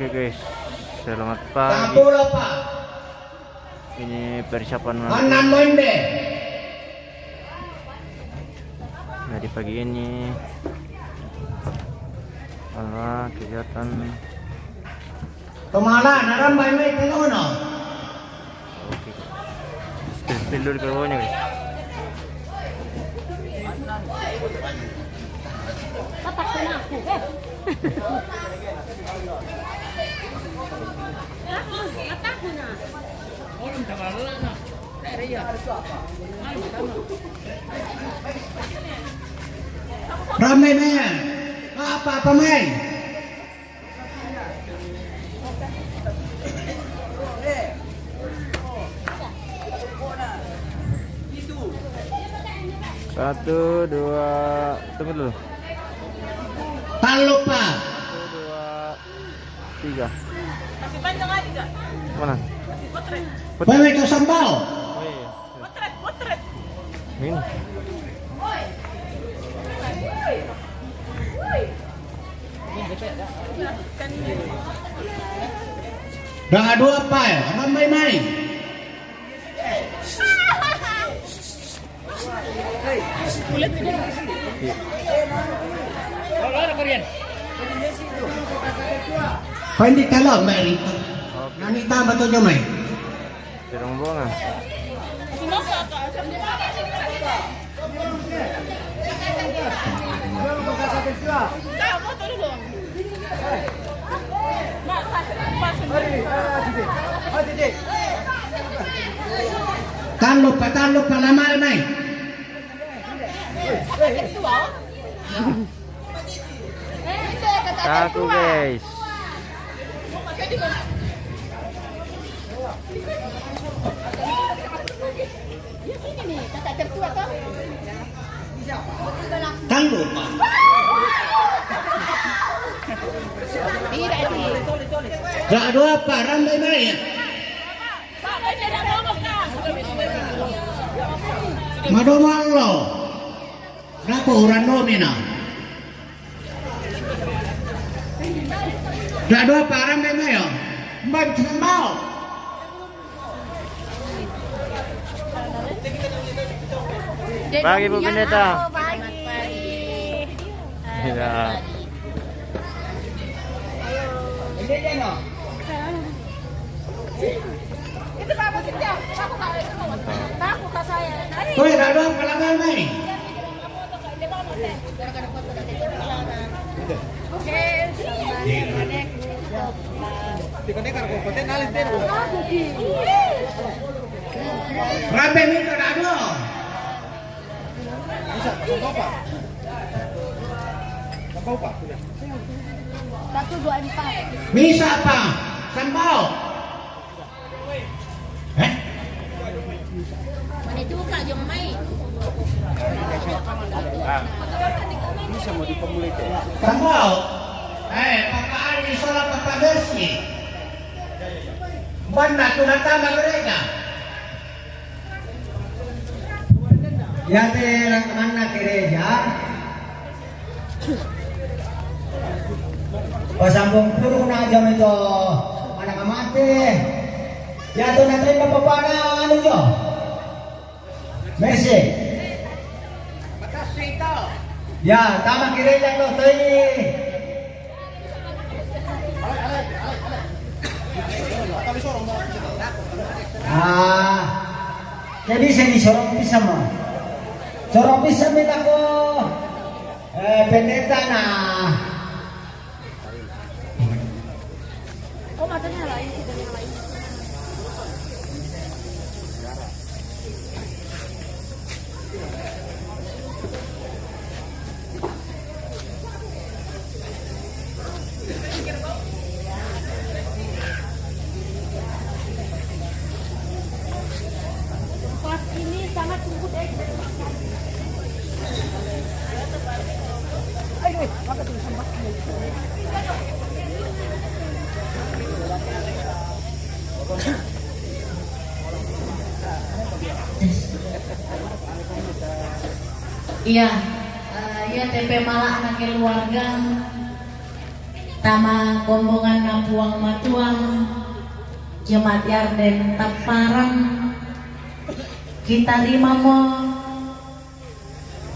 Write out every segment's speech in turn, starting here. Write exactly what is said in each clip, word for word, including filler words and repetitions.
Oke guys, selamat pagi. Tampul apa? Ini persiapan. Anan Mende. Jadi pagi ini adalah kegiatan. Pemala, narambai mai tengok no. Oke. Spill, spill dulu ke bawahnya, guys. Katak ko na ako, eh. Katak ko na. Ramai, mai. Apa, apa, mai? Satu, dua, tunggu dulu. Tallo pa. Satu, dua, tiga. Masih panjang lagi, Kak. Mana? Potret. Potret. Bawah itu sambal. Oh iya. Potret, potret. Ini. Dah dua pa ya, ramai mai. Pendek kalau mai. Nani tambah tu jomai. Di rombongan. Tallo pa, tallo pa, lama mai. Aku, guys. Tangguh, Pak. Tidak, tidak. Gak ada apa, ramai baik. Madomallo. Nako urano mina. Dado parang dai mayo. Mbak sambal. Pagi, Bu Pendeta. Halo, pagi. Iya. Itu Pak Musim, ya? Aku nggak, aku nggak saya. Woi, dado kalangan mai. Rape minta dado. Bisa, tambah apa? Tambah apa? Satu dua empat. Bisa apa? Sambal. Eh? Mana itu, Kak, jom mai. Bisa mau dipemulai tu. Sambal. Eh, Papa Ani, salah Papa Besi. Banda tu datang ke gereja. Yate rakamanna gereja. Pasambung puruna jam itu anak mate. Ya tu nanti bapak-bapak anu jo. Mese. Ya, tama gereja tu tadi. Ah, jadi saya disorong bisa mah. Sorong bisa minta ko, eh, pendeta nah. Oh, matanya lain, kita yang lain. Pas ini sangat lembut, eh. Aduh, apa tuh, sempat. Iya, eh, iya, T P Malak na keluarga. Tama kombonganna Puang Matua, Jemaat Yarden Tapparang, kita rimamo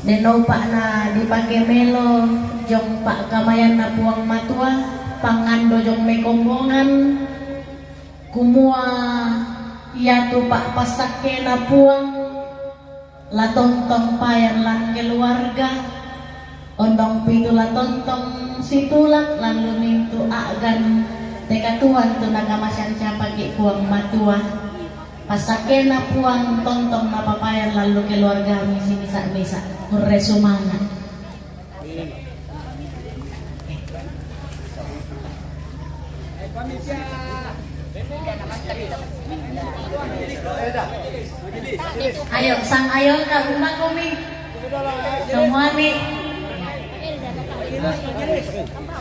denno upa'na dipake melo jong pa'kamayanna Puang Matua, pangando jong mai kombongan, kumua iatu pa'passakkena Puang, la tontong payar lan keluarga, ondong pitu la tontong situlak, lan lu mintu a'gan tekatuan tu nakamasyang syapaki Puang Matua. Passakkena Puang tontong napapayar lan lu keluargami simisa-misa. Kurre sumanga. Ayo, sang ayo ka rumah komi. Semuami.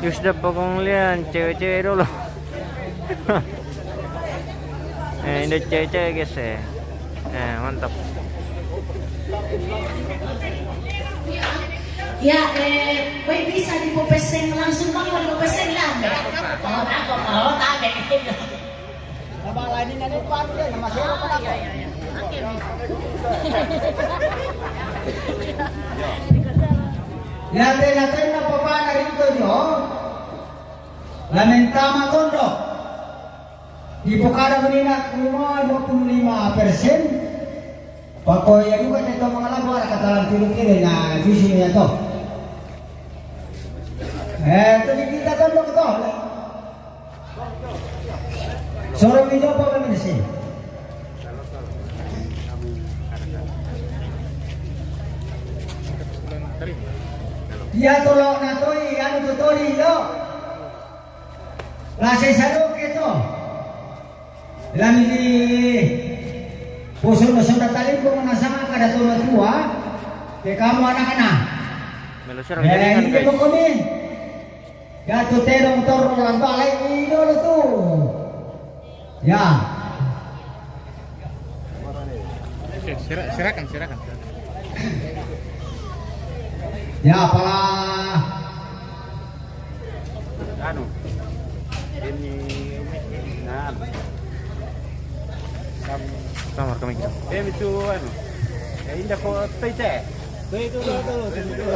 Yusda pokong lian cewek-cewek dulu. Eh, ini cewek-cewek, guys, eh. Eh, mantap. Ya, eh, weh, bisa dipopeseng langsung, Bang, mau dipopeseng lah. Oh, takut, oh, takut. Sama lain ini ada parkir, nama siapa, apa? Ya, tena-tena papa na rinto jo. Lamentama tondo. Dipokada menina kuma dua puluh lima persen. Pako iya juga te to mangalabo ara katalan tilu kilo na jusi ni to. Eh, to di kita tondo to. Soro mi jopo kami di sini. Iya tolo na toi, anu to toli lo. Lase sadoke to. Lani di puso na sonda talimbo manasanga kada to matua. Ke kamu anak-anak. Melo sira. Eh, jaringan, ini guys. Pokoknya. Ya tu terong toro lan balai ini dulu tu. Ya. Oke, sira-, silakan, silakan, silakan. Ya, pala. Anu. Ini, nah. Kam-, kamar kami kita. Ini tu, anu. Ya, indah kok, teh, teh. Teh, itu, tuh, tuh, tuh, tuh.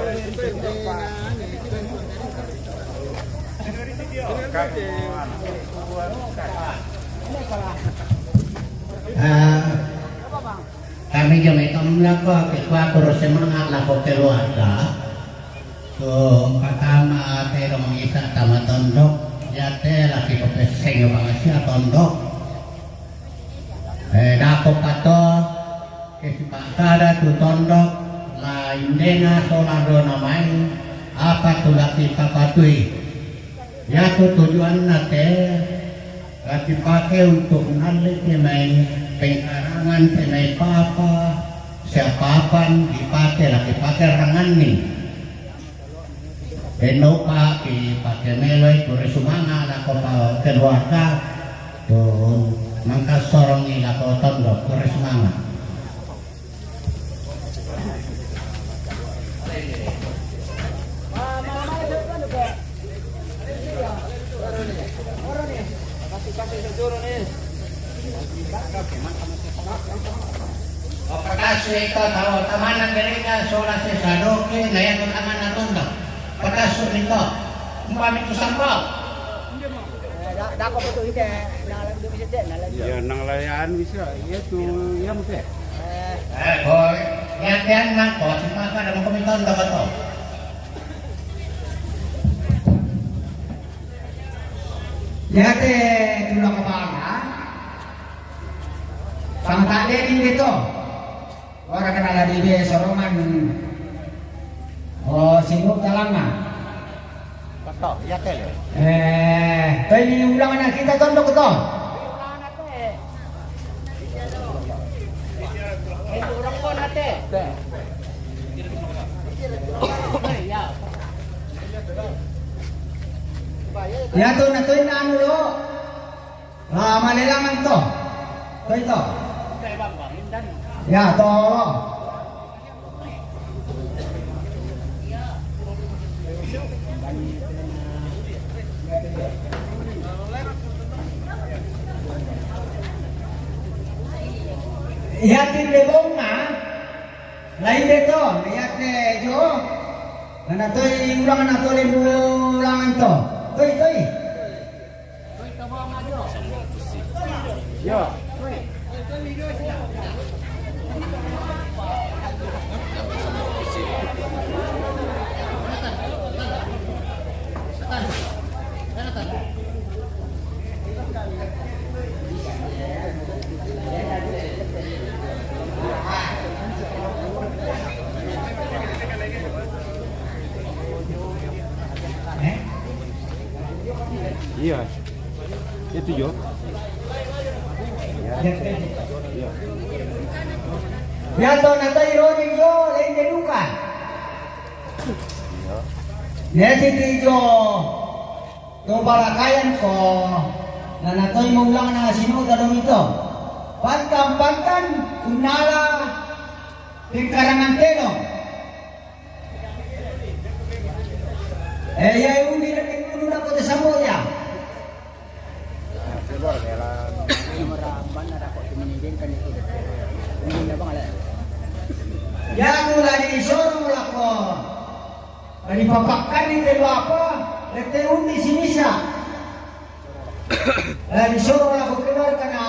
Ah, kami jong itu mlako, ke kuaku ro semangat lako keluarga. Tu, pertama, te dong isa tama tondok, ya te laki ko peseng bang sia tondok. Eh, dako pato, ke sipakada tu tondok, la indena sola dona mai, apa tu laki papatui. Yatu tujuanna te, la dipake untuk nalli te mai pengkarangan, te mai papa, siapapan dipake, la dipake ranganni. Denno pa dipake meloi, kure sumanga lako pa keluarga, tu mangka sorongi lako tondok, kure sumanga. Patasu ito tau tamanan gereja sola sesadoke na yako tamanan tondo. Patasu ito. Umpami tu sampo. Dako betul ite, nang lagi bisa deh, nang lagi. Ya, nang layan bisa. Iya tu, iya mesti. Eh, boy. Yang tiang nang kos, maka ada mau komentar dapat tau. Yate tula kapala. Pangta'de ding de to. Ora kana la dibe sorongan. Oh, sibuk talangna. Betul, yate le. Eh, to ini ulangan kita tondok to. Ya to na to ina anu lo. Ah, malelangan to. To ito. Ya to lo. Yati de bonga, lain de to, yati jo. Nana toi ulang na tole ulang to. Toi, toi. Iya. Itu jo. Iya. Ya to na tai roni jo, lain de duka. Iya. Ya titi jo. To barakayan ko. Nana toi mo ulang na sinu tado mito. Pantan, pantan, kunala, pingkarangan teno. Eh, ya, undi na pingkunu na ko te sambo ya. Keluar ya lah. Ini meraban ada kok, cuma ini kan itu. Ini abang ada. Ya, mulai disuruh lah ko. Ani papakkan ni te bapa, lete undi sinisa. Eh, disuruh lah ko keluar kana.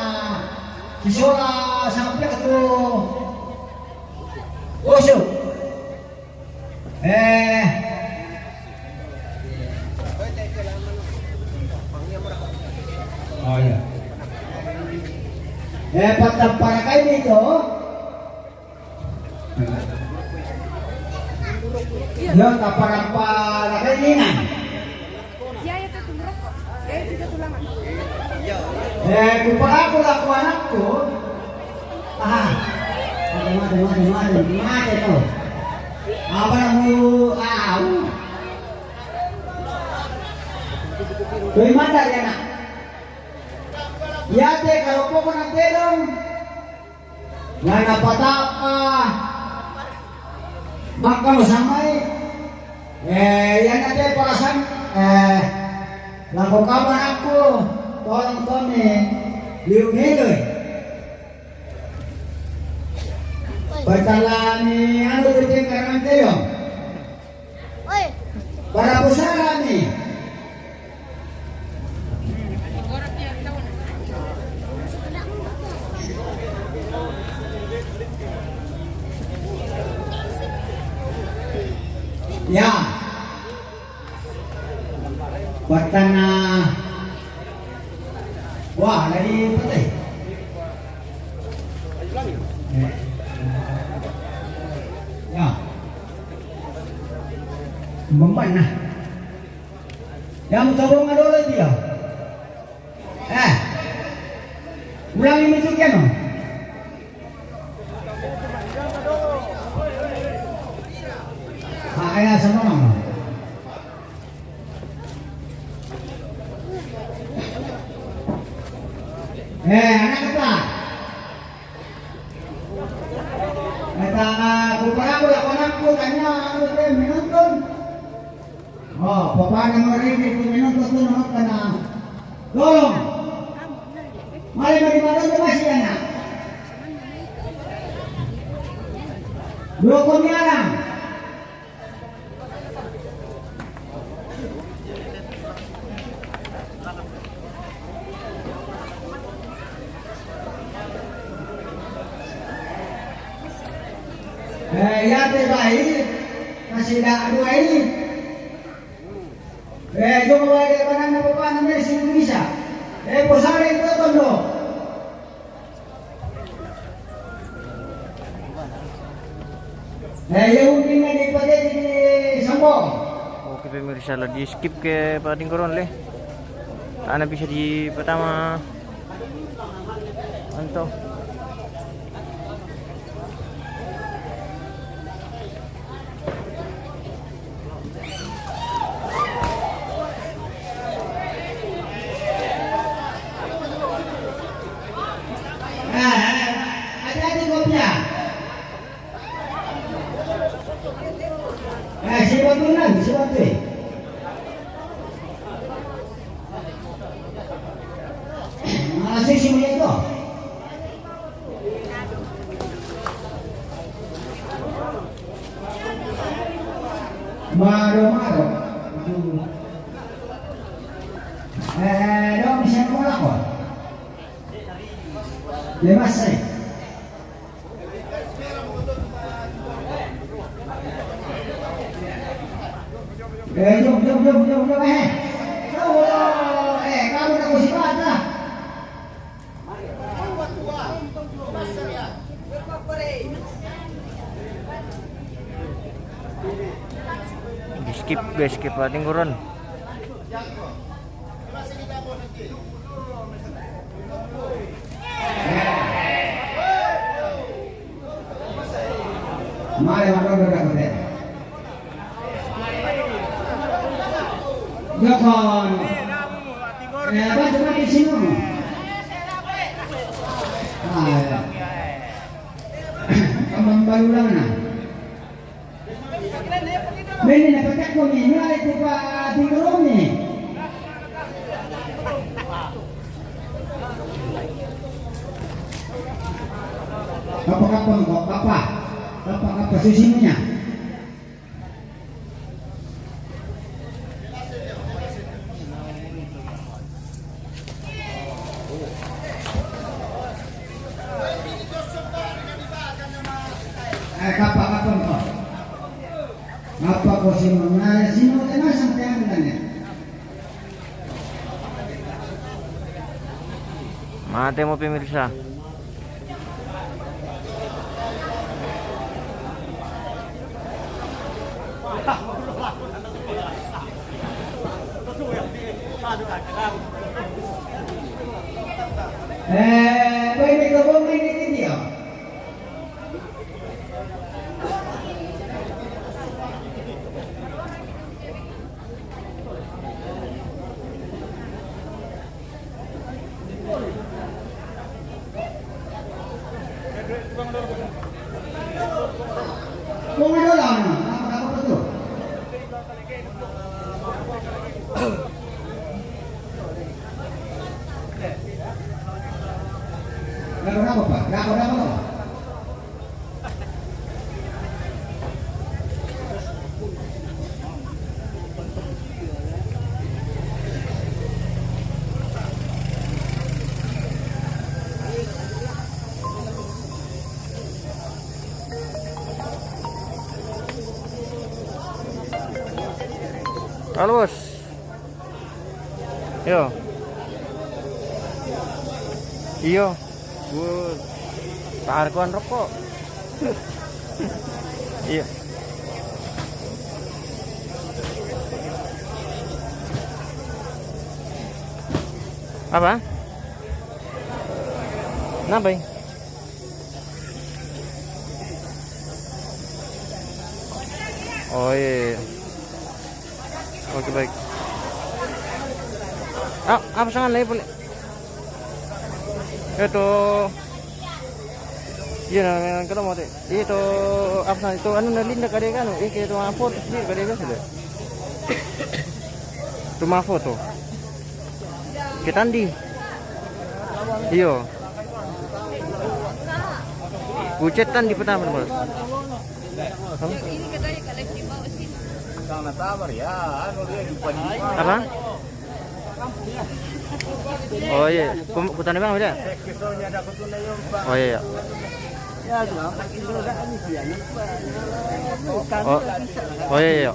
Sisora sampai ke tu. Usuk. Eh. Oh iya. Eh, patang para kai ni to. Yo, kapara-para kai ni na. Eh, kupara ko la ko anakku. Ah. Mate, mate, mate, mate, mate to. Apa mu, ah. Doi mata dia na. Ya te kalau poko na telong. Nana patapa. Maka masamai. Eh, ya na te parasan. Eh, lako kawan aku. Tolong tone. Liu ngeloi. Pertalani anu te karangan telong. Para pusarani. Ya. Patana. Wah, lagi patay. Ya. Beban nah. Yang tabung ada lagi ya. Eh. Ulangi itu kan. Ah, ya, sama. Eh, anak apa? Kata, ah, kupara ko la ko anakku, tanya, anu, te, menonton. Oh, papa na mo rin, itu menonton tu, naman ka na. Tolong. Mali mo di manon, masih anak. Dua ko niya lang. Eh, ya te bai, kasi da dua ini. Eh, jom bawa dia panana papa na mesi Indonesia. Eh, posare itu tondo. Eh, ya, mungkin na di pate di Sambo. Oke, pemirsa, lah di-skip ke pating koron le. Ana bisa di pertama. Anto. Ah, ah, ada di kopia. Eh, si bantu nan, si bantu. Mana si, si melihat tu? Mado, mado. Aduh. Eh, dong, bisa nolak kok. Bebas, eh. Eh, jom, jom, jom, jom, jom, eh. Jom, eh, kamu nak musibah dah. Di skip, guys, skip lah, tingguran. Mare, mare, mare, mare. Jokon. Eh, apa cuma di sini? Ah, ya. Kembang baru lah, nah. Bene, na patak ko ni, na ito pa, di ko ni. Kapa, kapa, kapa, kapa, kapa, susi mo niya. Eh, kapa, kapa, kapa. Apa ko sino? Na, sino ka na sa tiyan na niya? Mate mo, pemirsa. Eh, pwede ka ba may nititiyo? Kung ano lang, ano, ano, ano to? Ano, ano pa? Ano, ano, ano? Halo, Bos. Yo. Iyo. Gue taruhan rokok. Iya. Apa? Kenapa, ya? Oh, iya, iya. Oke, baik. Ah, apa sangan lagi boleh? Itu. Iya, nah, yang kalau mau deh. Itu apa sangan itu anu na Linda kade kan? Eh, kita mau foto sendiri kade biasa deh. Rumah foto. Kita di. Iyo. Kucetan di pertama, Bos. Apa? Oh, iya. Kum-, kutanya Bang, beda? Oh, iya, iya. Oh. Oh, iya, iya.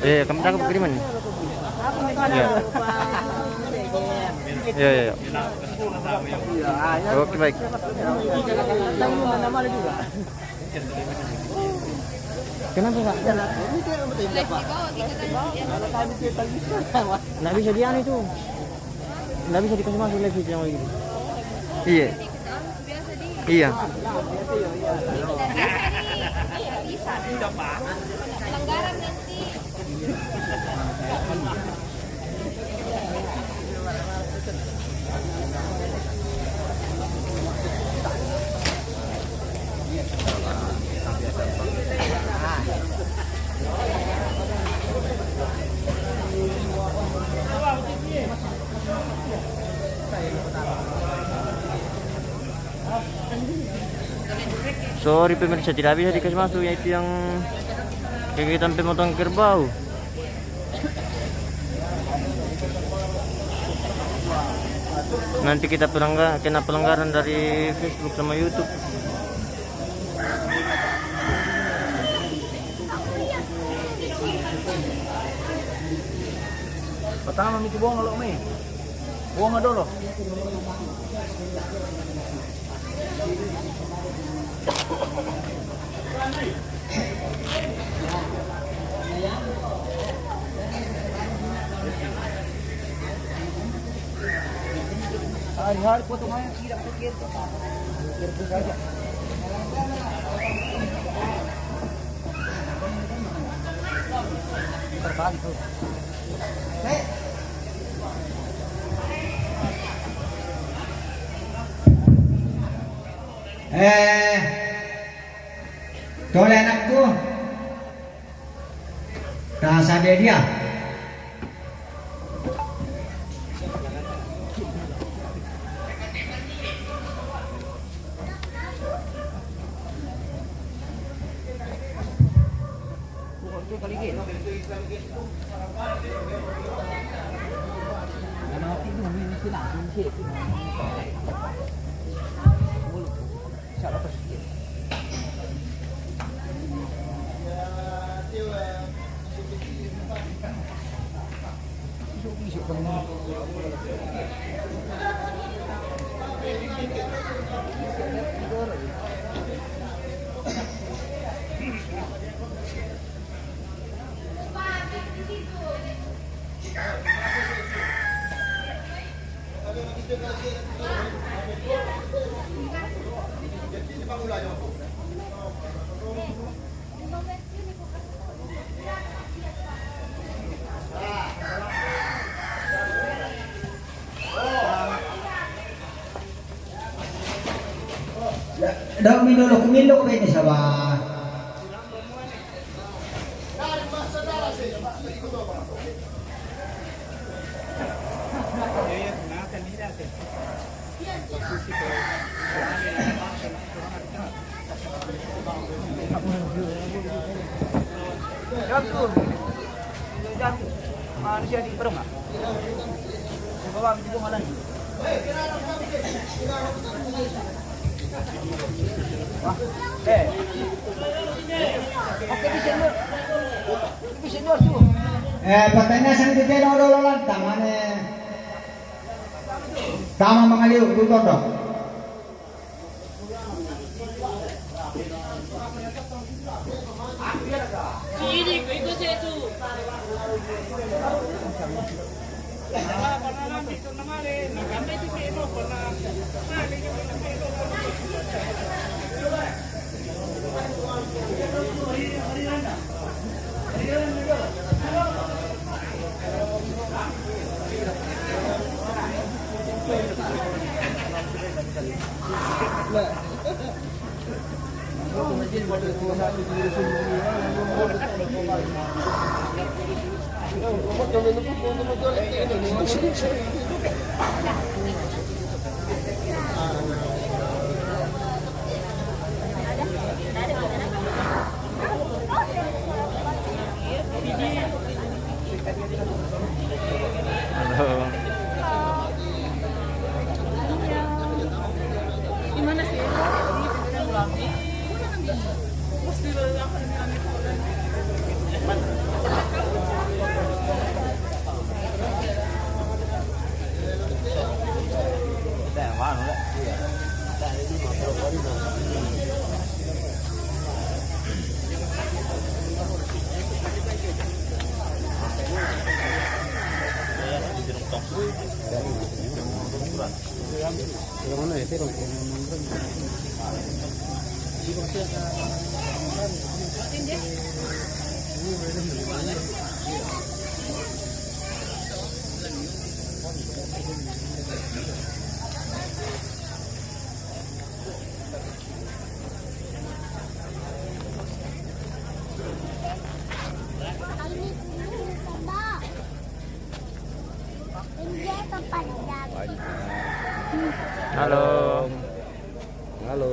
Eh, kamu tangkap kiriman? Iya. Iya, iya, iya. Oke, baik. Kenapa, Pak? Nggak bisa dianu itu. Nggak bisa dikasih masuk live itu yang kayak gitu. Iya. Iya. Sorry pemirsa, tidak bisa dikasih masuk, yaitu yang Kaya kita pemotong kerbau. Nanti kita pelangga-, kena pelanggaran dari Facebook sama YouTube. Pertama mi tu buang lo mi. Buang dulu. Hari-hari potongan tidak pikir. Pikir saja. Terbalik tuh. Eh, tole anakku. Tak sadar dia. Dok, mi dulu, kumindok ko ini, sabar. Jam tu. Jam tu. Manusia di perumah. Di bawah, di bawah lagi. Eh. Oke, di sini. Di sini tu. Eh, patenya sang titeno dolo lantang, ane. Tama mangaliu, tutondok. Halo. Gimana sih? Ini beneran ulangi. Pasti ulangi. Halo. Halo.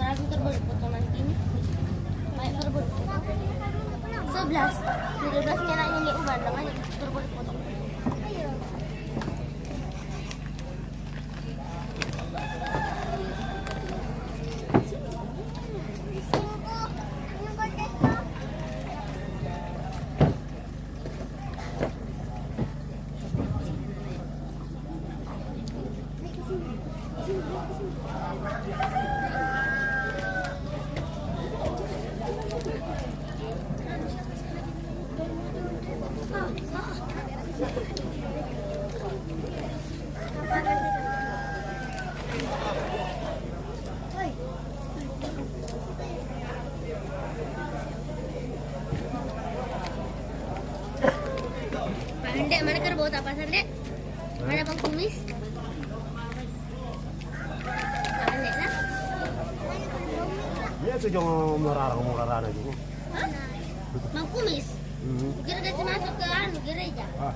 Terakhir terbuat potongan ini. Baik, terbuat potong. Sebelas. Dua belas nya nak nyelik uban, makanya terbuat potong. Pak Hendek, mana kerbau tak pasar, Dek? Mana Bang Kumis? Pak Hendek lah. Iya, tu jangan murah, murah aja. Hah? Bang Kumis? Hmm. Kira kasih masuk ke anu, gereja. Ah.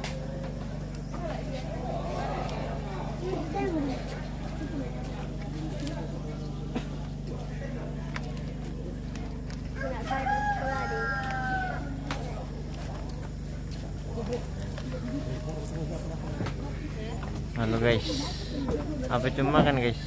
Halo guys, apa itu makan guys?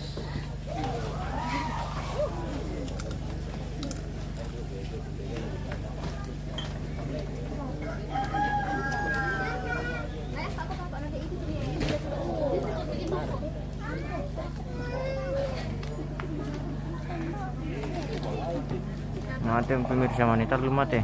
Mate pemirsa, mani tak lu mate.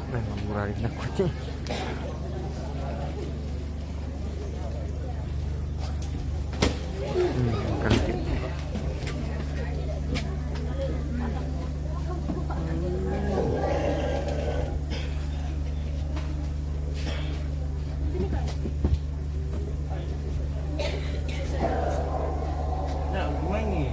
Memang murah ini kucing. Hmm, makan dikit. Nah, gue nih.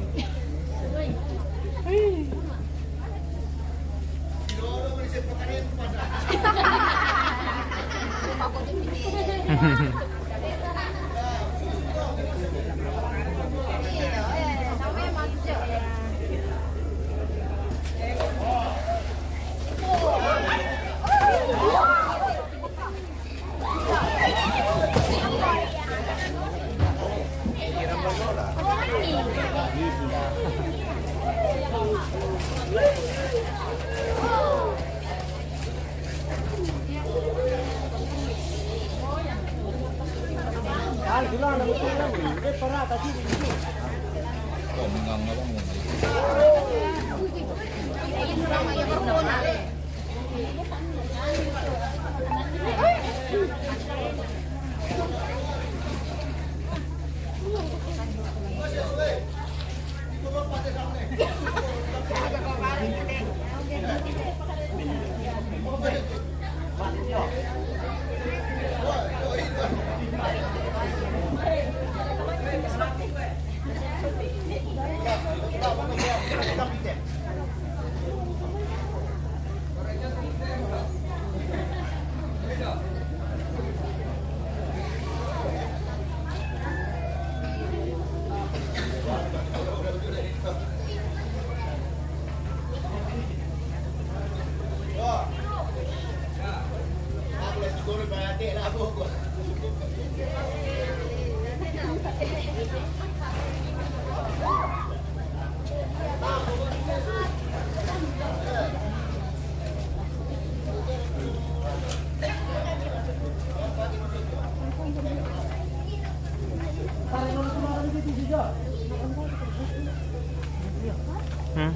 Hmm?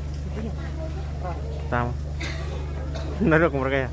Tama. Narok mereka ya?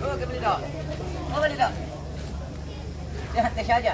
Oh, ke beli dah. Oh, beli dah. Ya, teh saja.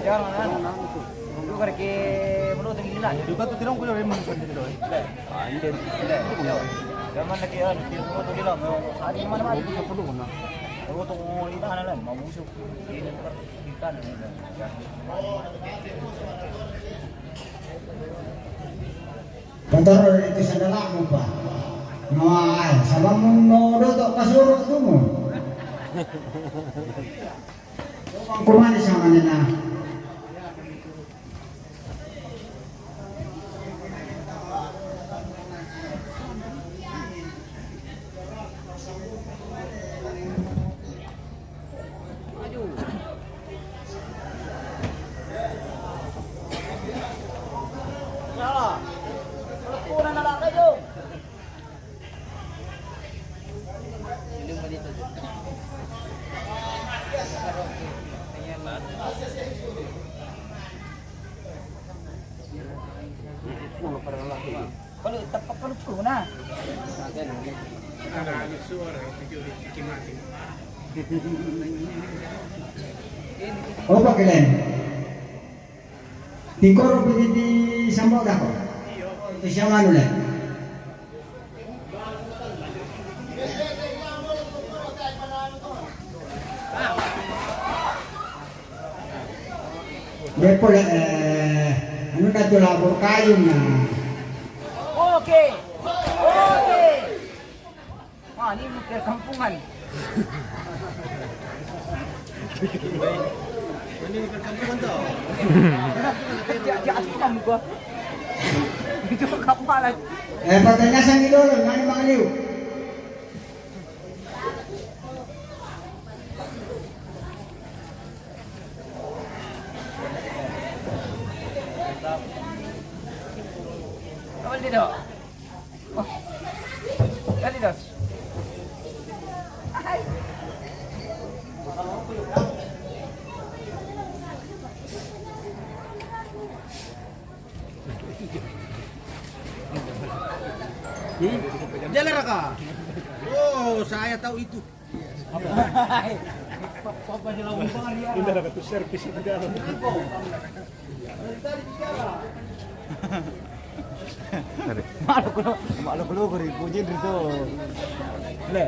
Jangan, kan? Lu kerja menurut yang gila. Juga tuh tidak punya memang sendiri doang. Ah, ini dari. Zaman lagi, ah, di sini tuh gila, mau saat ini mana, mana? Aku tuh pernah. Aku tuh mau di mana lah, mau musuh. Ini tuh kan kita nih. Motor itu sandalamu, Pak. No, ay, sama mo, no, do to kasuro tu mo. Kumani sama nina. Kalau tepat kalau tuh nah. Opa kelen. Tingkoro piti di sambo dako. Itu siapa anu le? Dia pole, eh, anu na tu labur kayu na. Oke. Oke. Wah, ini perkampungan. Ini perkampungan tuh. Dia, dia asli kan gua. Itu kapalan. Eh, pertanyaan sang idol, mana Mang Liu? Apa dia dok? Oh. Kali dok. Hmm? Jalan, Raka. Oh, saya tahu itu. Apa? Apa sih lawan banget ya? Ini dapat tuh servis itu dalam. Malu kulo, malu kulo beri puji itu. Le.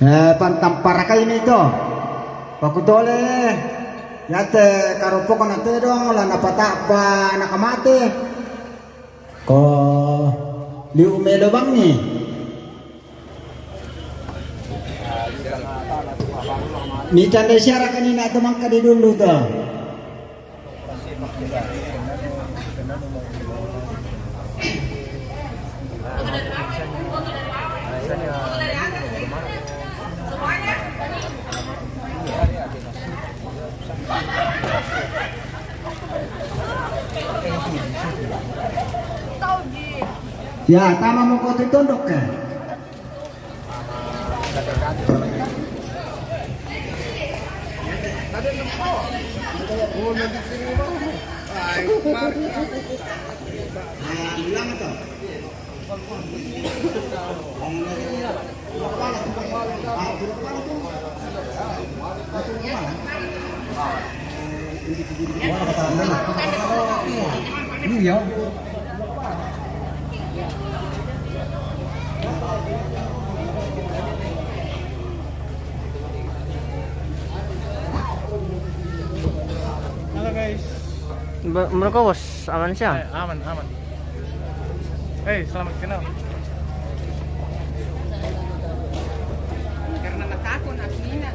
Eh, pantampara kai ni to. Pakutole, yate karopoko na tedong, la napatapa nakamate. Ko liu melo bangi. Ni tanda siara kanina to mangka di dulu to. Ya, tama mo ko tondok ka. Iya. Halo guys. Ba-, mereka bos, aman siya? Eh, aman, aman. Eh, selamat kenal. Karena natakon aku nina.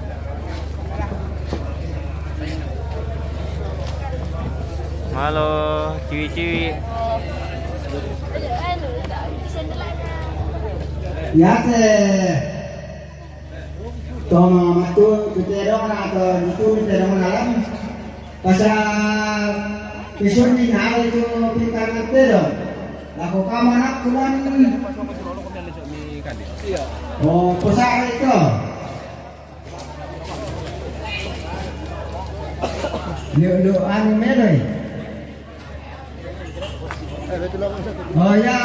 Halo, ciwi-ciwi. Yate. Toma matu tutedong na to ditu tutedong na lam. Pasa pisun ni hari tu pintar tutedong. Lako kama nak kulan. Oh, pasa itu. Lu, lu anu meloi. Oh ya,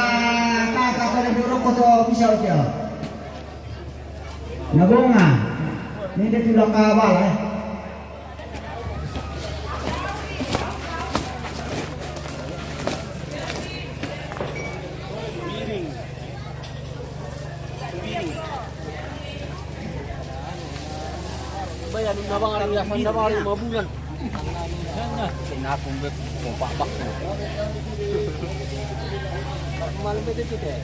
kaka kau dulu kau tu bisa usia. Nabunga. Ni dia tu langkah abal, eh. Bayar na bang ari yasan na bang ari lima bulan. Sina pun bet mau pakpak. Malam bet itu deh.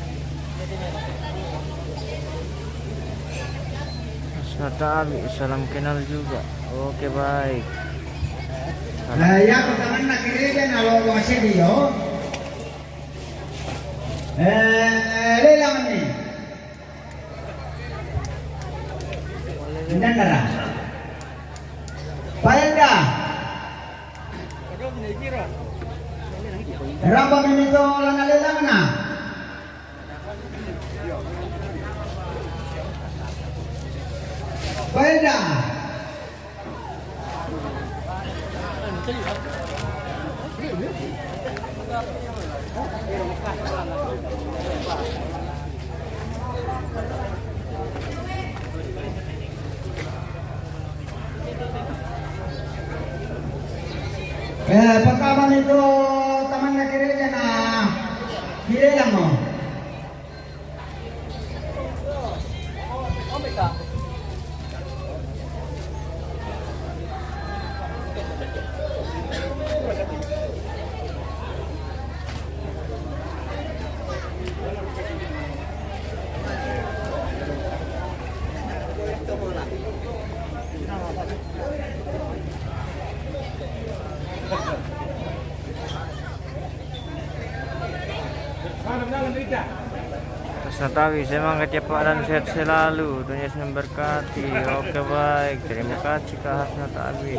Mas Natabi, salam kenal juga. Oke, baik. Nah, ya, pertama nak kiri dia nalo wasé dia. Eh, lelang ni. Nandara. Paenda. Ramba mimito lana lelang na. Paenda. Eh, pertama itu Kamu. Hasna Tawi, semangat ya Pak dan sehat selalu. Tuhan Yesus memberkati. Oke, baik, terima kasih Kak Hasna Tawi.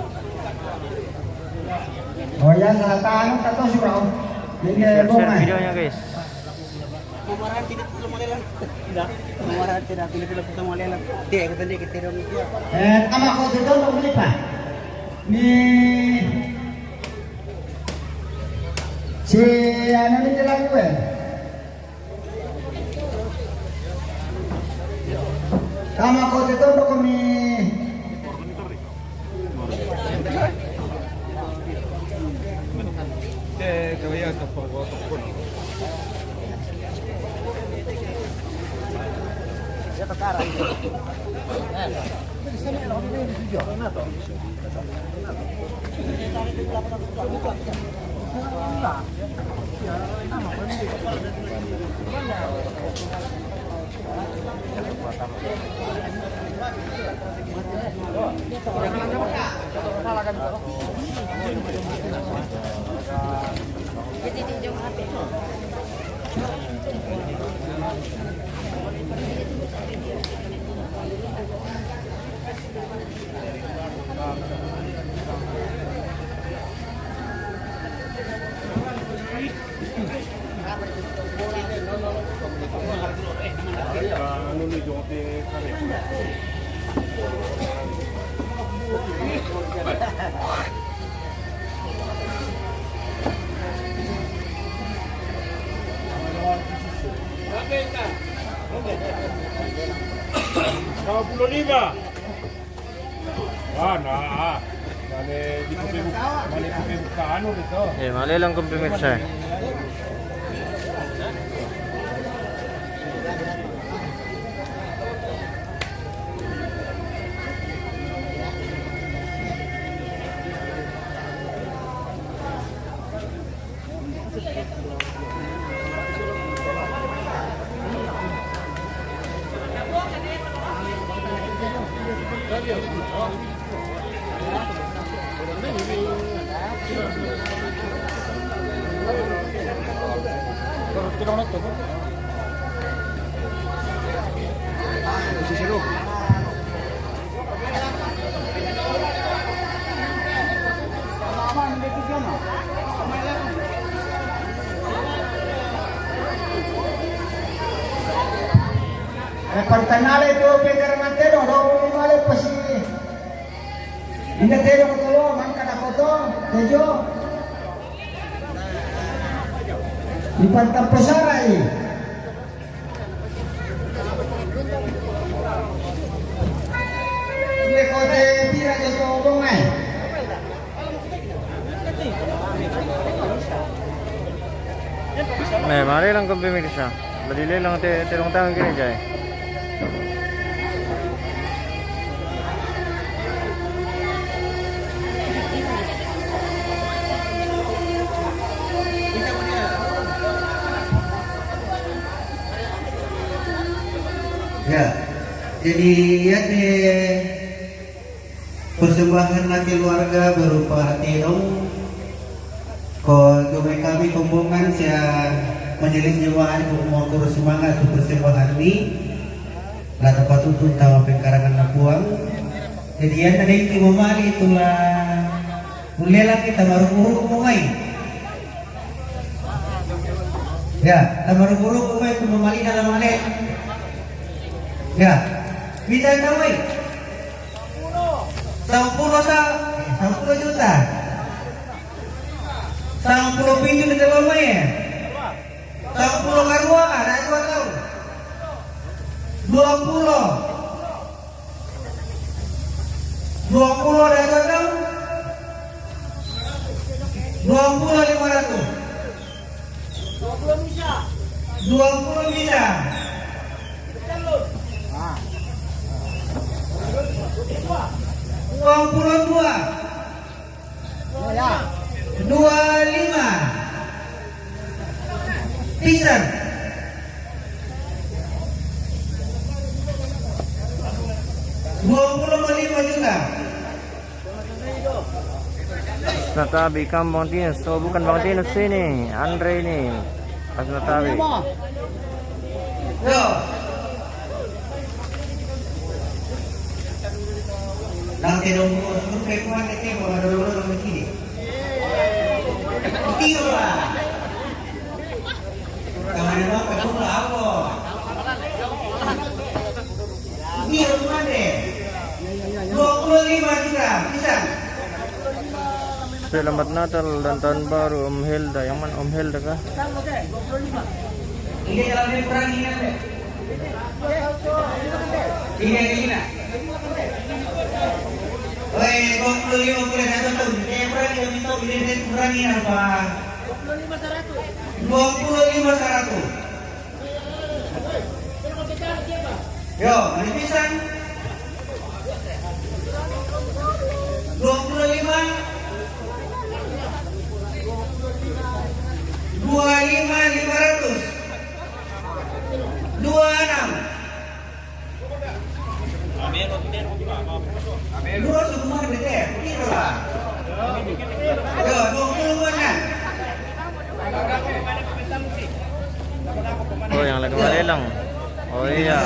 Oh ya, salah tahu, tak tahu sih, Bro. Ini Share-share bongkar videonya, guys. Pemarahan tidak perlu malelang. Tidak. Pemarahan tidak perlu kita malelang. Dia kita dia kita dong. Eh, sama kau itu dong, beli, Pak. Nih. Si anu ni jalan gue. Tama ko te tondo ko mi. Dua puluh lima. Ah, nah. Mane di kupe buka, mane kupe buka anu gitu. Eh, mane lang kupe mirsa. Eh, pantanale tu pe karangan te do, do male pasi. Inda te do ko tolo, mangka na koto, tejo. Di pantan pesara i. Ile ko te pira jo to bongai. Me, mari lang ko pemirsa. Beli lelang te, te rong tangan kiri jai. Ya, jadi ya te persembahan na keluarga berupa tedong. Ko jumai kami kombongan sia majelis jemaat untuk mengukur semangat tu persembahan ni. La tapatuntun tawa pengkarangan na puang. Jadi ya tadi ki mamali tu la. Ulela kita maruku-ruku mai. Ya, tamaruku-ruku mai tu mamali na la male. Ya, kita tawai. Sampulo sa, sampulo juta. Sampulo pitu ni telo mai. Sampulo karua, ada dua tahun. Dua puluh. Dua puluh ada dua tahun. Dua puluh lima ratus. Dua puluh bisa. Dua puluh bisa. Dua puluh dua. Dua lima. Pisan. Dua puluh lima juga. Natabi, kamu Bang Tinus. Oh, bukan Bang Tinus ini, Andre ini. Pas Natabi. Yo. Nanti dong, suruh kayak kuat, kayak mau ada orang begini. Iya, Pak. Kamu ada apa? Kamu apa? Iya, mana? Dua puluh lima juga, bisa. Selamat Natal dan Tahun Baru, Om Helda. Yang mana Om Helda kah? Ini kalau dia kurang ini ada. Ini, ini, nak. Oi, dua puluh lima boleh satu tahun. Dia kurang ini, ini kurang ini apa? Dua puluh lima seratus. Yo, ini pisan. Dua puluh lima. Dua lima lima ratus. Dua enam. Dua semua gede, gitu lah. Yo, dua puluh mana? Oh, yang lagi malelang. Oh iya.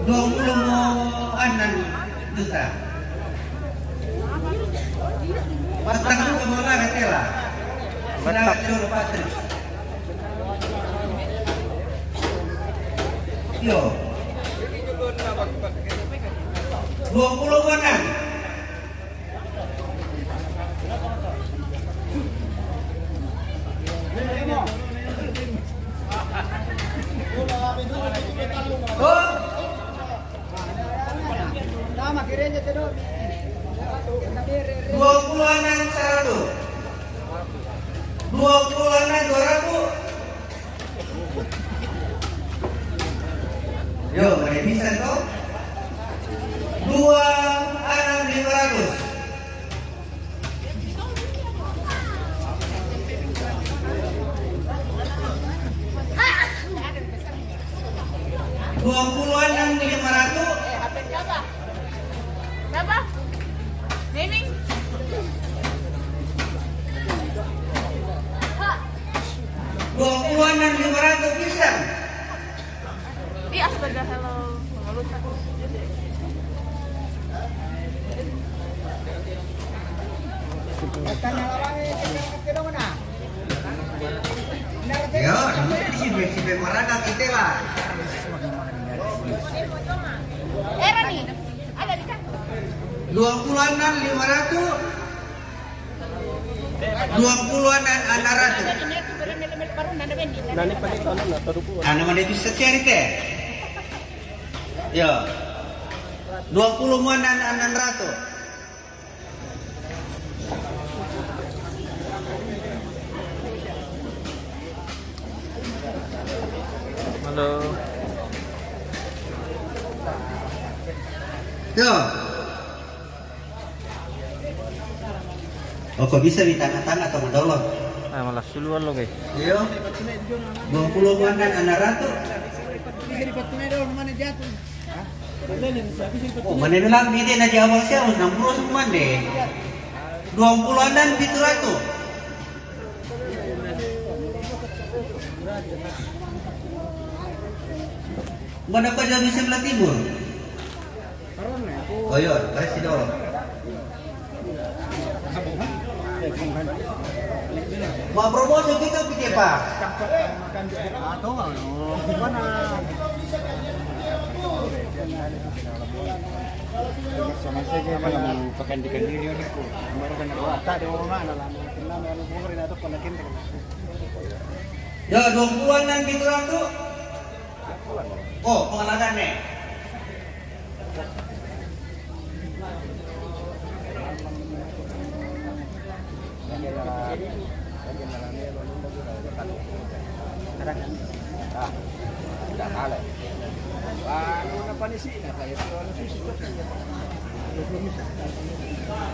Dua puluh mo anan juta. Patang juta mo anan tela. Selamat jual patris. Yo. Dua puluh mo anan. Dua puluh anan seratus. Dua puluh anan dua ratus. Yo, mana bisa toh? Dua anan lima ratus. Dua puluh anan lima ratus. Berapa? Meming? Dua puluh anan lima ratus bisa. Di astaga, hello. Mengeluta. Ya, ini si Be-, si Bemorana kita lah. Era nih, ada di kantor. Dua puluh anan lima ratus. Dua puluh anan anan ratus. Nani paling kanan atau dua puluh? Anak mana bisa cari teh? Ya. Dua puluh anan anan ratus. Halo. Yo. Oh, kok bisa di tengah-tengah atau mandolo? Ah, malah suluan lo, guys. Iyo. Dua puluh anan anan ratus. Oh, mana bilang mide na di awal siya, mas enam puluh semua deh. Dua puluh anan pitu ratus. Mana kau jadi sebelah timur? Oh iya, kasih dong. Mau promosi kita pikir, Pak. Sama saya kayak mana mau pakai di kandil ya, aku. Kemarin kan aku tak ada orang mana lah. Kenal yang mau beri atau konekin. Ya, dua puluh anan pitu ratus. Oh, pengalaman nih.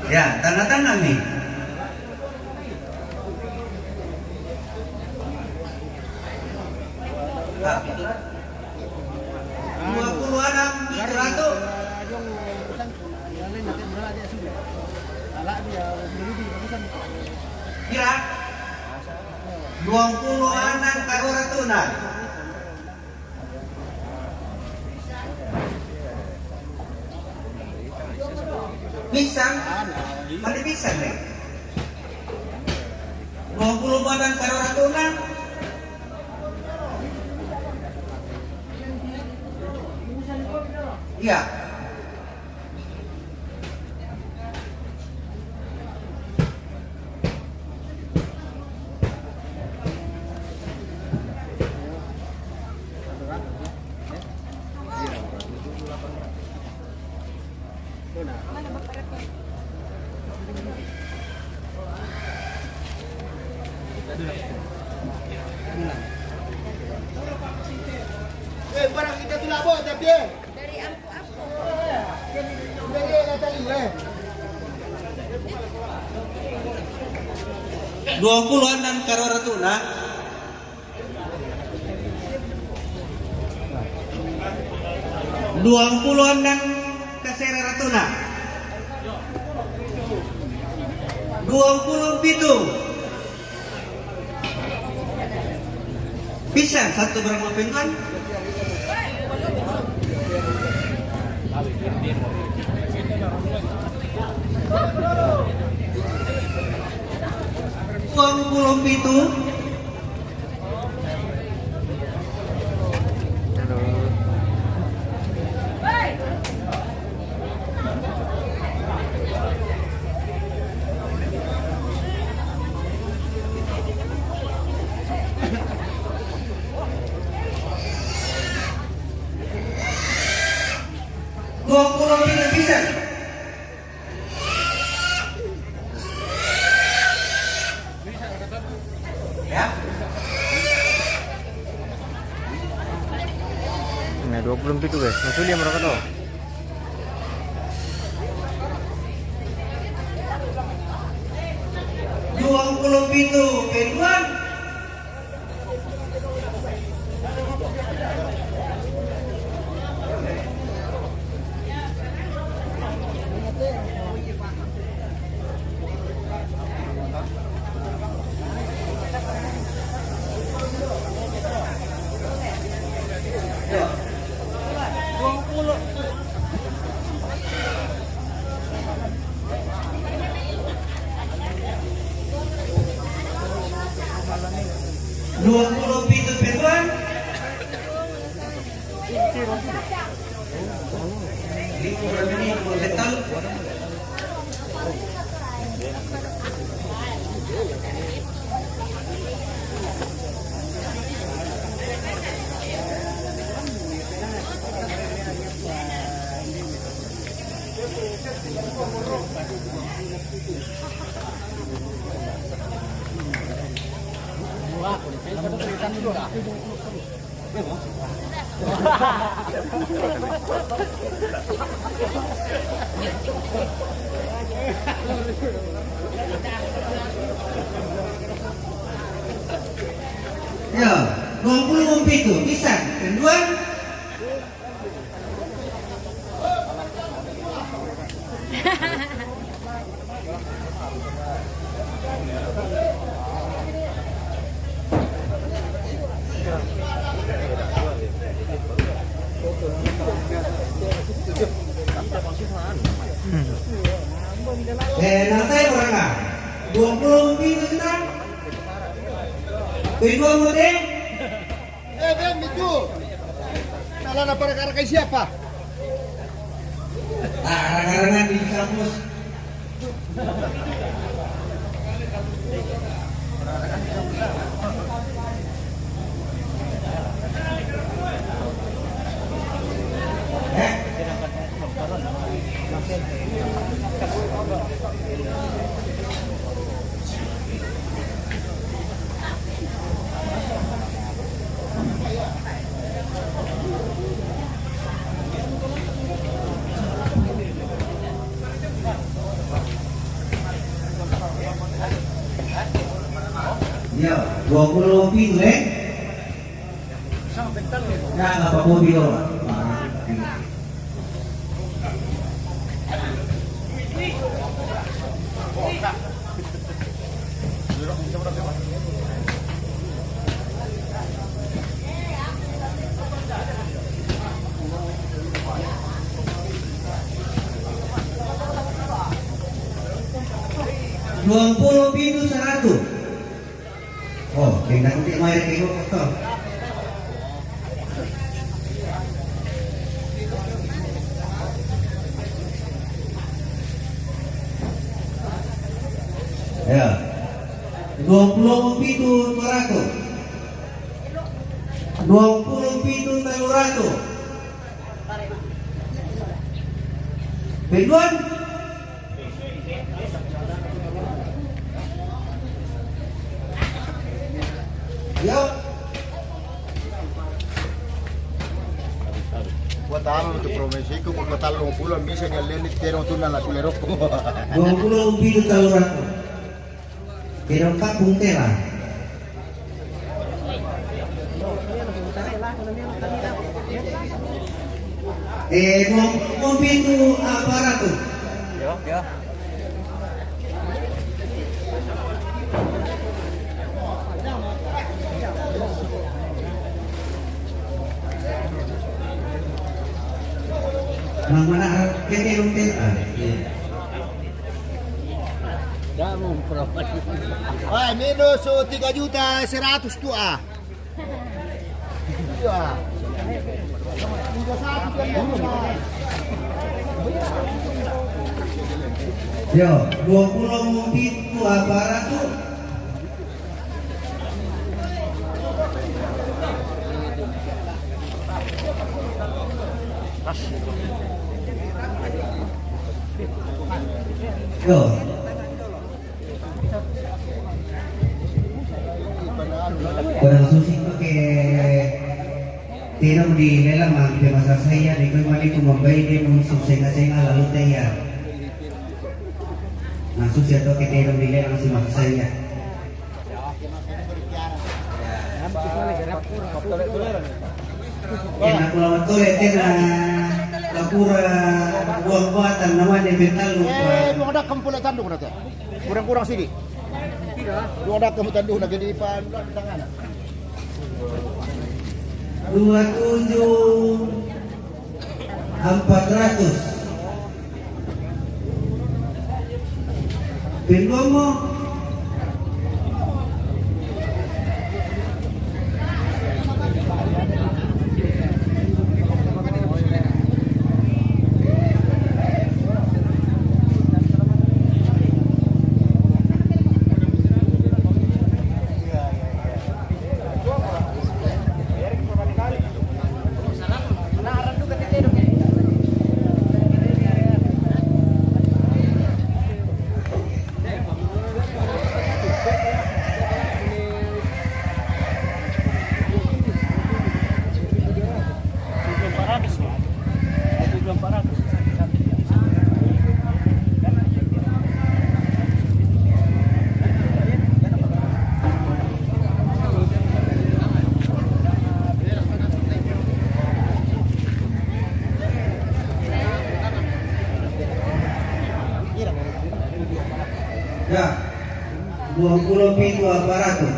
Ya, tanda-tanda nih. Ah. Dua puluh enam tujuh ratus. Kira? Dua puluh enam karua ratus na. Pisang? Mana pisang nih? Dua puluh enam karua ratus na. Iya. Eh, barang kita tu lah, Bos, tapi, eh. Dari ampu-ampu. Dari yang datang ni, eh. Dua puluh enam karua ratus na. Dua puluh enam kasere ratus na. Dua puluh pitu. Pisang satu berapa pentuan? Dua puluh pitu. Dua puluh pitu bisa. Ya. Nah, dua puluh pitu, guys. Masuk dia mereka tu. Dua puluh pitu, kedua. Dua puluh pitu peluang. Ya, dua puluh pitu, bisa. Kedua. Eh, nanti berapa? Dua puluh lebih, sudah. Kedua, mau deh. Eh, Ben, itu. Salah apa, rekan-rekan siapa? Ah, rekan-rekan di kampus. Eh? Ya, dua puluh pitu, eh? Ya, apa kopi lo? Dua puluh pitu seratus. Oh, pindah nanti mai ke kok. Ya. Dua puluh pitu dua ratus. Dua puluh pitu telu ratus. Peluan. Yo. Kuat amu tu promesiku, kuat talo pulang bisa dia lelit terong tu nala sulerok. Dua puluh pitu telu ratus. Terong kapung tela. Eh, dua puluh pitu aparatus. Ya, ya. Mang mana kete rumpe? Ah, iya. Wah, minus tiga juta seratus tu ah. Iya. Yo, dua puluh mungkin tu aparatus. Yo. Kurang susi pakai tiram di lelang mah, dia masa saya di rumah itu membaik dia musuh senga-senga lalu tanya. Nah, susi atau ke tiram di lelang si masa saya. Kena pulau tole kena lapura buang buatan nama dia mental lupa. Eh, dua ada kampung tandu kena teh. Kurang-kurang sigi. Dua ada kamu tandu nak jadi pan tangan. Dua tujuh. Empat ratus. Pin dua mo. Ya, dua puluh pitu aparatus.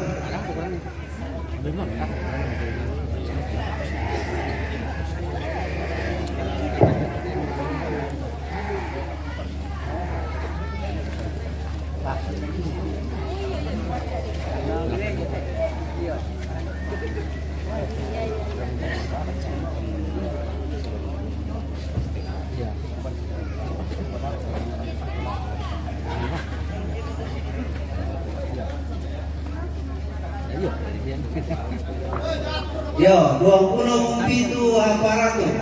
Yo, dua puluh pitu aparatus.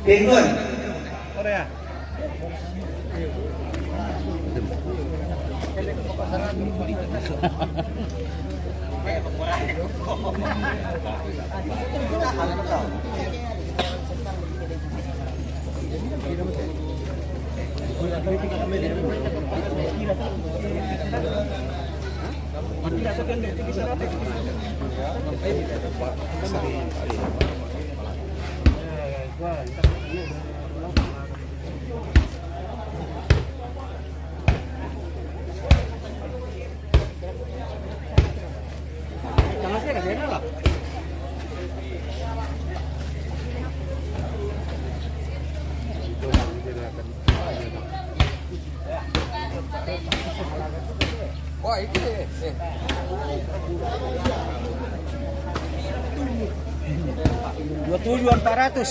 Pin dua. Dua tujuh empat ratus.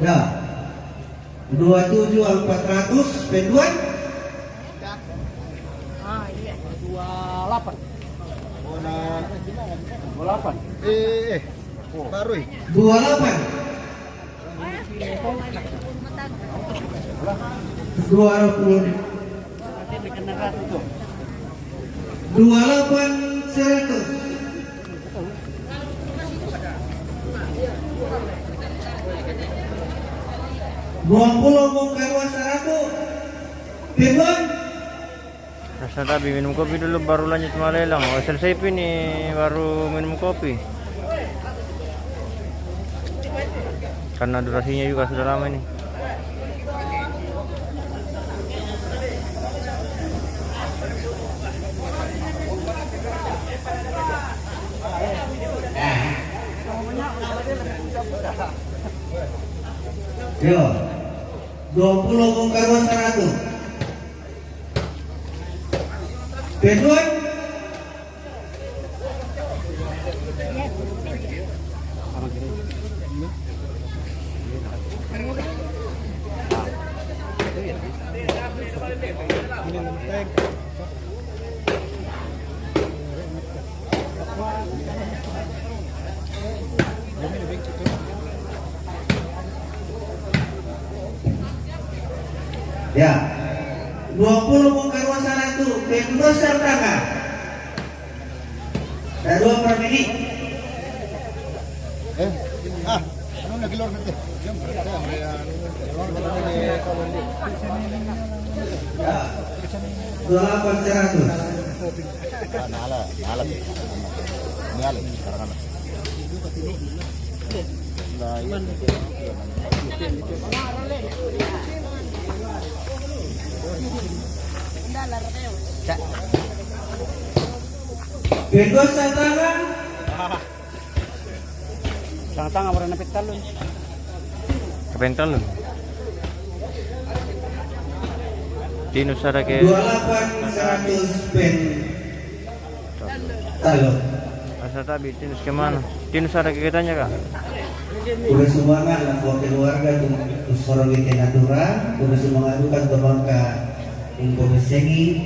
Ya. Dua tujuh empat ratus, penduan? Ah, iya. Dua delapan. Dua delapan. Eh, eh. Baru, eh. Dua delapan. Dua puluh. Dua delapan seratus. Dua puluh bongkar seratus. Pimpun. Rasa tabi minum kopi dulu baru lanjut malelang. Oh, selesai pini baru minum kopi. Karena durasinya juga sudah lama ini. Yo, dua puluh bongkar seratus. Betul? Ya. Dua puluh bongkar seratus, Petrus serta. Ada dua per mili. Eh, ah, anu lagi lor nanti. Ya. Dua delapan seratus. Ah, nala, nala. Nala, sekarang nala. Pegos sa tangan. Tanga-tanga, wala na petalon. Kapentalon. Tinus ada ke. Dua delapan seratus pen. Talo. Asa tabi, tinus ke mana? Tinus ada ke katanya kah? Udah semangat lah buat keluarga tu, tu sorong ke natura, udah semangat tu kan teman ka umpo besengi,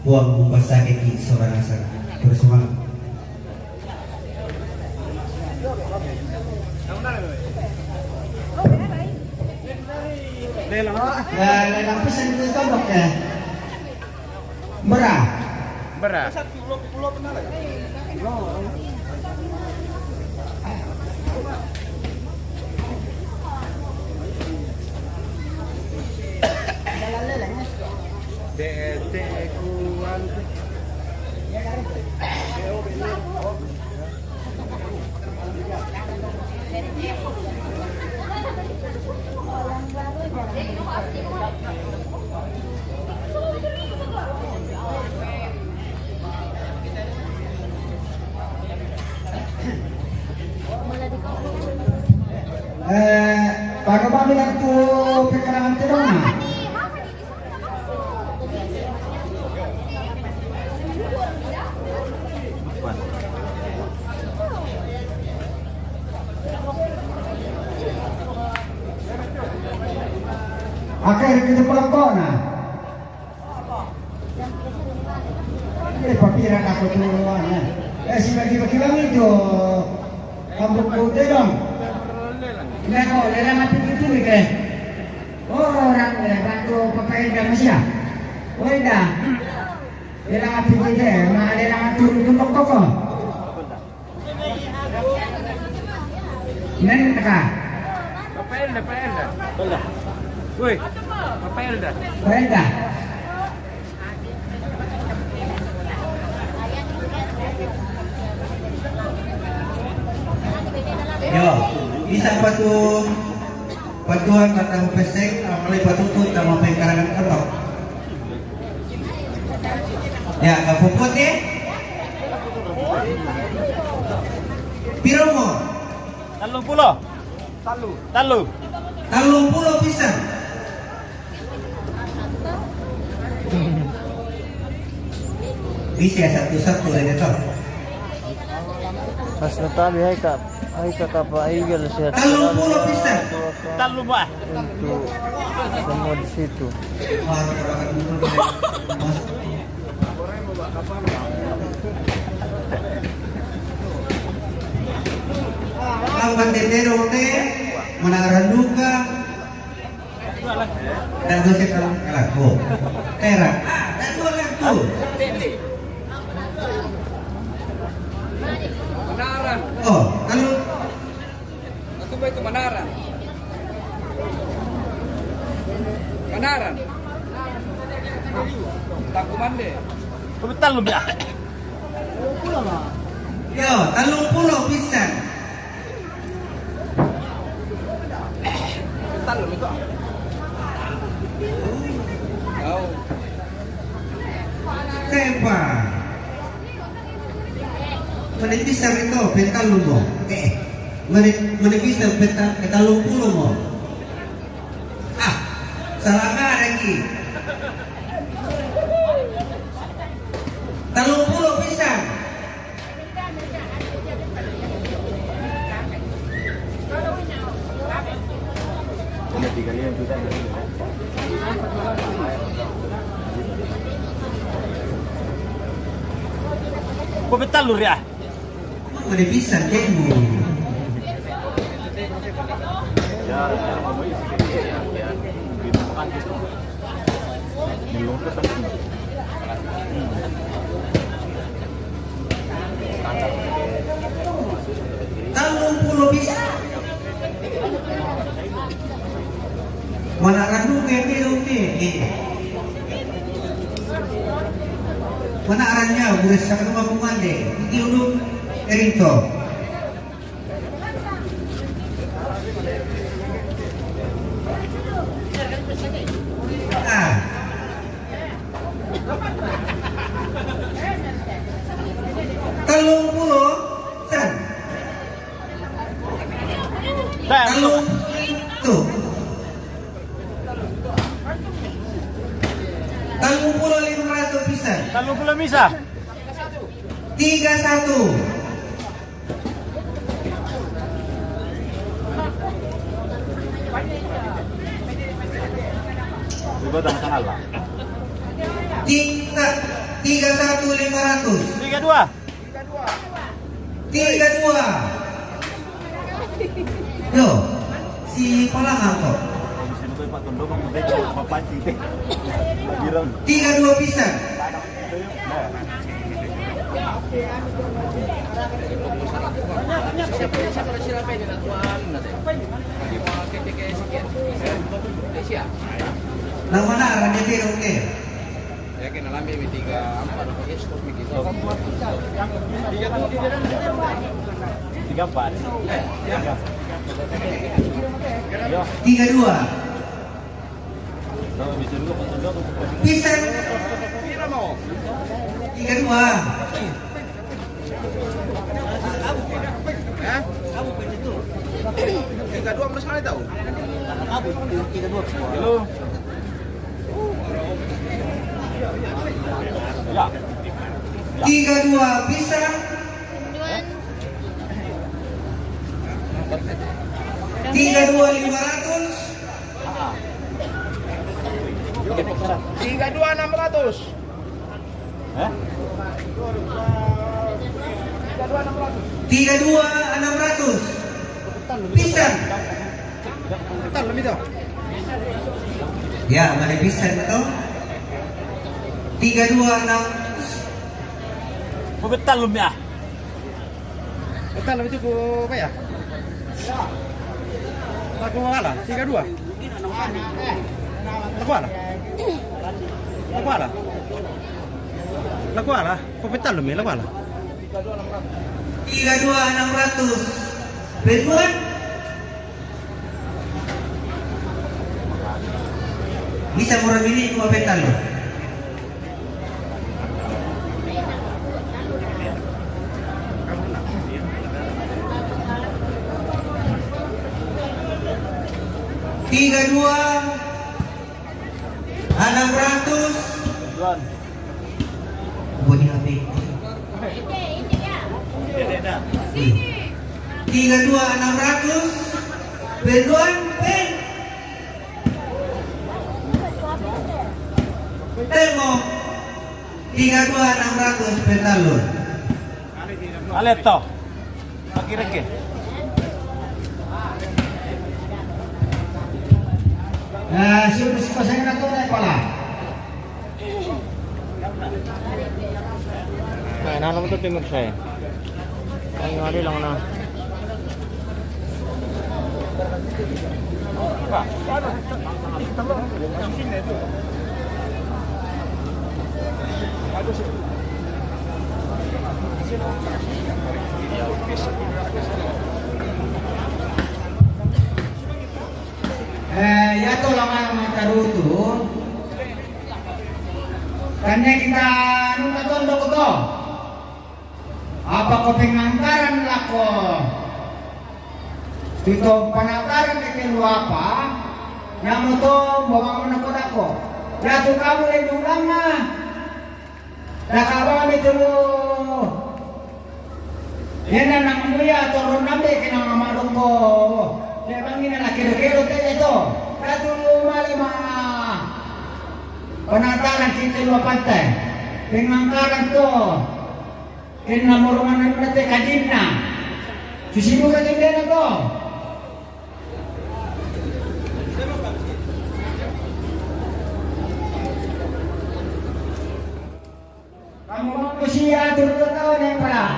buang umpa sakit di sorang asal. Udah semangat. Lelang. Ya, lelang pesan itu tombok ya. Bera. Bera. Eh, pakai pamit aku perkenalan terus. Akhir kita pelakona. Eh, papira ka ko tu, eh. Eh, si bagi-bagi lang itu. Kampung Putih dong. Nako, lelang api gitu ke. Oh, orang, eh, bantu papain ka masya. Oh, dah. Lelang api gitu, eh, ma lelang turun-turun koko. Nani ka? Papain, papain. Woi, apa yang udah? Perintah. Yo, bisa patu patuan kata pesek, apalagi patutu sama pengkarangan ketok. Ya, kapuput ya. Piromo. Tallung pulo. Tallu. Tallu. Tallung pulo pisan. Bisa satu-satu aja toh. Pas natabi hai ka, hai ka kapa igel sihat. Tallung pulo pisan. Tallu ba. Untuk semua di situ. Ang bandetero te, menang randuka. Dan dosa kalau kalah. Oh. Tera. Ah, dan dua lagu. Manaran. Oh, kalau Aku baik ke Manaran. Manaran. Taku mande. Betul lu ya. Yo, tallung pulo pisan. Betul lu itu. Oh. Tepa. Mene bisa itu, pentallu mo. Eh, mene, mene bisa penta, tallung pulo mo. Ah, salah lagi. Tallung pulo pisan. Ko betallu ria. Udah bisa demo. Tallung pulo pisan. Mana randu ke dia, oke. Mana aranya, udah sama rumah kumande. Ini dulu, Erinto. Ah. Tallung pulo, san. Tallung, tuh. Tallung pulo lima ratus pisan. Tallung pulo bisa. Tiga satu. Tiga, tiga satu lima ratus. Tiga dua. Tiga dua. Yo, si Palangan kok. Tiga dua pisan. Nang mana arah D P oke. Ya, kena lambe mi tiga empat, oke, stop mi tiga. Tiga empat. Tiga dua. Pisan. Tiga dua. Hah? Tiga dua sama sekali tahu. Halo. Ya. Tiga dua bisa. Tiga dua lima ratus. Tiga dua enam ratus. Hah? Tiga dua enam ratus. Pisan. Betul lebih tahu. Ya, mana pisan itu? Tiga dua enam. Ko betal lu ya. Betul lebih itu ku apa ya? Aku ngalah tiga dua. Lakuala. Lakuala. Lakuala. Ko petal lo me lakuala. Tiga dua enam ratus. Penduan. Bisa murah mini ko petal lo. Tiga dua enam ratus. Buat di H P. Tiga dua enam ratus. Penduan pen. Temo. Tiga dua enam ratus petal lo. Aleto. Pakireke. Eh, sino si Pasay na to na pala? Nah, nanam tu timur saya. Ang ari lang na. Eh, ya to lang ang mataruto. Kanya kita nung katondok to. Apa ko pengantaran lako? Tito panataran ke telu apa? Namo to, bawa mo nako dako. Ya tu kamu le dulanga. Daka ba mi telu. Yena nang muya to ron nambe ke nang amarungko. Ya bangina la kero-kero te to. Ya tu male ma. Panataran ke telu apa te? Pengantaran to. Kenna moromana nuna te kajinna. Susiduka jendena to. Kamu mau kusia turut tahu nih, Pak?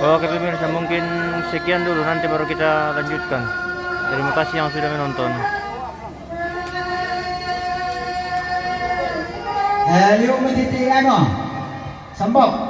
Oke pemirsa, mungkin sekian dulu, nanti baru kita lanjutkan. Terima kasih yang sudah menonton. Eh, liu matiti ano, sambok.